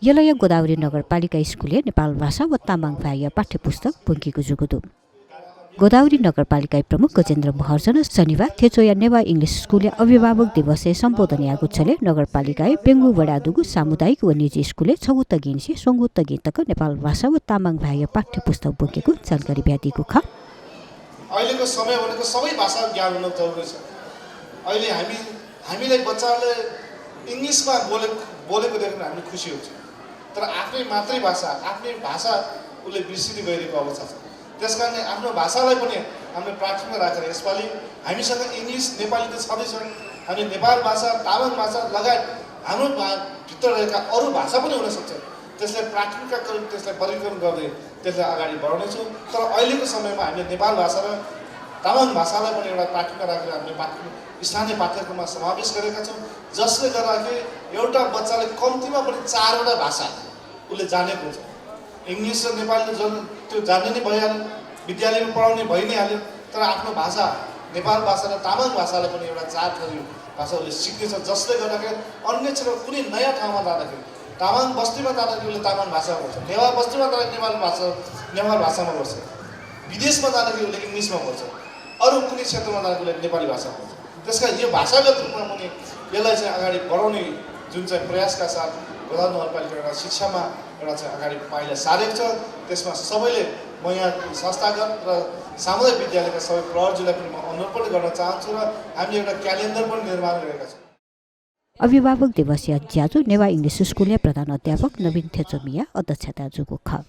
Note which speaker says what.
Speaker 1: यलय गोदावरी नगरपालिका स्कुलले नेपाल भाषा व तामाङ भाषा पाठ्यपुस्तक बुङ्कीको जुगुदु गोदावरी नगरपालिका प्रमुख गजेन्द्र महर्जन शनिबार थेचोया नेवा इंग्लिश स्कुलले अभिभावक दिवस सम्बोधन यागुच्छले नगरपालिकाए पेङ्गु वडादुगु सामुदायिक व निजी स्कुलले छगुत्त गिन्सी सोङ्गुत्त गीतक नेपाल भाषा व तामाङ भाषा पाठ्यपुस्तक बुङ्केको जानकारी भ्यादिएको छ।
Speaker 2: अहिलेको समय भनेको सबै भाषा ज्ञान हुन जरुरी छ। अहिले हामीलाई बच्चाले इंग्लिशमा बोलेको देख्दा हामी खुसी हुन्छ, तर आफ्नै मातृभाषा आफ्नै भाषा उसले बिर्सिँदै गइरहेको अवस्था छ। त्यसकारणले आफ्नो भाषालाई पनि हामीले प्राथमिकता राखेर यसपालि हामीसँग इङ्ग्लिस नेपाली त छँदैछन्, हामी नेपाल भाषा तामाङ भाषा लगायत हाम्रो भित्र रहेका अरू भाषा पनि हुन सक्छ। त्यसलाई प्राथमिकता त्यसलाई वर्गीकरण गर्दै त्यसलाई अगाडि बढाउनेछौँ। तर अहिलेको समयमा हामीले नेपाल भाषा र तामाङ भाषालाई पनि एउटा प्राथमिकता राखेर हामीले स्थानीय पाठ्यक्रममा समावेश गरेका छौँ, जसले गर्दाखेरि एउटा बच्चाले कम्तीमा पनि 4वटा भाषा उसले जानेको हुन्छ। इङ्ग्लिस र नेपाली त्यो जान्ने नै भइहाल्यो, विद्यालयमा पढाउने भइ नै हाल्यो, तर आफ्नो भाषा नेपाल भाषा र तामाङ भाषालाई पनि एउटा 4 थरी भाषा उसले सिक्नेछ। जसले गर्दाखेरि अन्य क्षेत्र कुनै नयाँ ठाउँमा जाँदाखेरि तामाङ बस्तीमा जाँदाखेरि उसले तामाङ भाषामा बोल्छ, नेवार बस्तीमा जाँदाखेरि नेपाल भाषामा बोल्छ, विदेशमा जाँदाखेरि उसले इङ्ग्लिसमा बोल्छ, अरू कुनै क्षेत्रमा जाँदाखेरि उसले नेपाली भाषामा बोल्छ। त्यसकारण यो भाषागत रूपमा पनि यसलाई चाहिँ अगाडि बढाउने जुन चाहिँ प्रयासका साथ गोदावरी नगरपालिका एउटा शिक्षामा एउटा चाहिँ अगाडि पाइला सारेको छ। त्यसमा सबैले म यहाँ संस्थागत र सामुदायिक विद्यालयका सबै प्रहरीलाई पनि म अनुरोध पनि गर्न चाहन्छु र हामीले एउटा क्यालेन्डर पनि निर्माण गरेका छौँ।
Speaker 1: अभिभावक दिवस ज्याजु नेवा इंग्लिश स्कुलले प्रधान अध्यापक नवीन थेचोमिया अध्यक्षता जुगु ख।